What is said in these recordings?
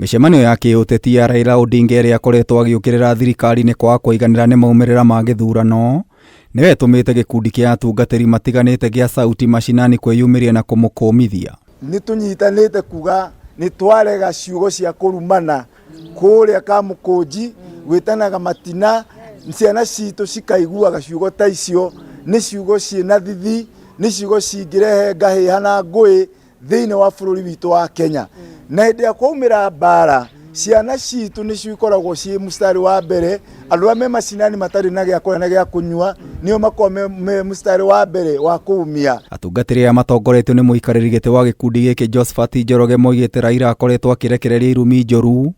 Mĩcemanio ya kĩũteti ya Raila Odinga ĩrĩa akoretwo agĩũkĩrĩra thirikari nĩ kwaga kũiganĩra nĩ maumĩrĩra ma gĩthurano nĩyo ĩtũmĩte gĩkundi kĩa atungatĩri matiganĩte gĩa Sauti Mashinani kwĩyumĩria na kũmũkũmithia. Nĩ tũnyitanĩte kuga nĩ twarega ciugo cia kũrumana kũrĩa Kamũkũnji, gwĩtanaga matina, ciana citũ cikaiguaga ciugo ta icio nĩ ciugo ciĩna thithi, nĩ ciugo cingĩrehe ngahĩha na ngũĩ thĩinĩ wa bũrũri witũ wa Kenya. Na hĩndĩ ĩrĩa kwaumĩra mbara, ciana citũ nĩcio ikoragwo ciĩ mũstari wa mbere, andũ arĩa me macinani matarĩ na gĩa kũrĩa na gĩa kũnyua nĩo makoragwo me mũstari wa mbere wa kũumia. Atungatĩri aya matongoretio nĩ mũikarĩri gĩtĩ wa gĩkundi gĩkĩ Josphat Njoroge moigĩte Raila akoretwo akĩrekereria irumi njũru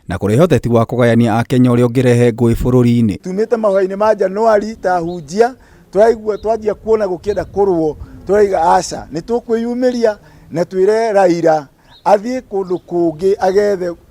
na kũrehe ũteti wa kũgayania Akenya ũrĩa ũngĩrehe ngũĩ bũrũri-inĩ. Tumĩte mahoya-inĩ ma Januari ta ahunjia, tũraigua twanjia kuona gũkĩenda kũrũo, tũraiga aca, nĩ tũkwĩyumĩria na twĩre Raila athiĩ kũndũ kũngĩ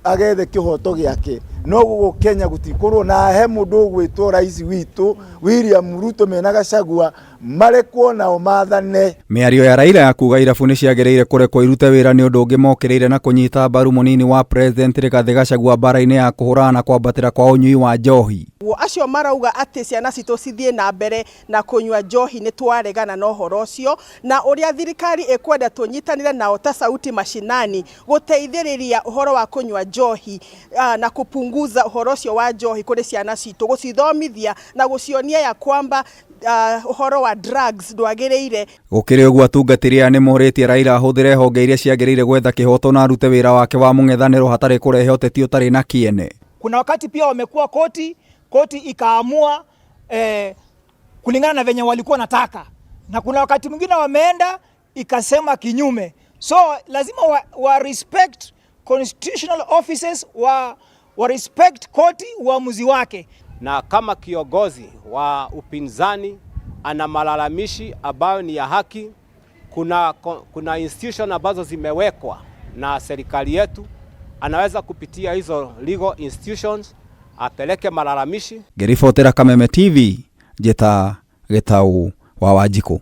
agethe kĩhoto gĩake, no gũkũ Kenya gũtikũrũo, na ahe mũndũ ũgwĩtwo rais witũ William Ruto mena Gachagua marekwo nao mathane. Mĩario ya Raila ya kuga irabu nĩ ciagĩrĩire kũrekwo irute wĩra nĩ ũndũ ũngĩ mokĩrĩire na kũnyita mbaru mũnini wa President Rigathĩ Gachagua mbara-inĩ ya kũhũrana na kwambatĩra kwa ũnyui wa njohi. Acio marauga atĩ ciana citũ cithiĩ na mbere na kũnyua njohi nĩ twaregana na ũhoro ũcio, na ũrĩa thirikari ĩkwenda tũnyitanĩre nao ta Sauti Mashinani gũteithĩrĩria ũhoro wa kũnyua njohi na kupunguza ũhoro ũcio wa njohi kũrĩ ciana citũ, gũcithomithia na gũcionia ya kwamba ũhoro wa drugs ndwagĩrĩire. Gũkĩrĩ ũguo atungatĩri aya nĩ morĩtie Raila ahũthĩre honge iria ciagĩrĩire gwetha kĩhoto na arute wĩra wake wa mũng'ethanĩro hatarĩ kũrehe ũteti ũtarĩ na kĩene. Kuna wakati pia wamekuwa koti, koti ikaamua kulingana na venye walikuwa nataka, na kuna wakati mwingine wameenda ikasema kinyume. So lazima wa respect constitutional offices, wa respect koti uamuzi wake. Na kama kiongozi wa upinzani ana malalamishi ambayo ni ya haki, kuna institution ambazo zimewekwa na serikali yetu, anaweza kupitia hizo legal institutions apeleke malalamishi. Ngĩribotera Kameme TV, njĩta Gĩtau wa Wanjikũ.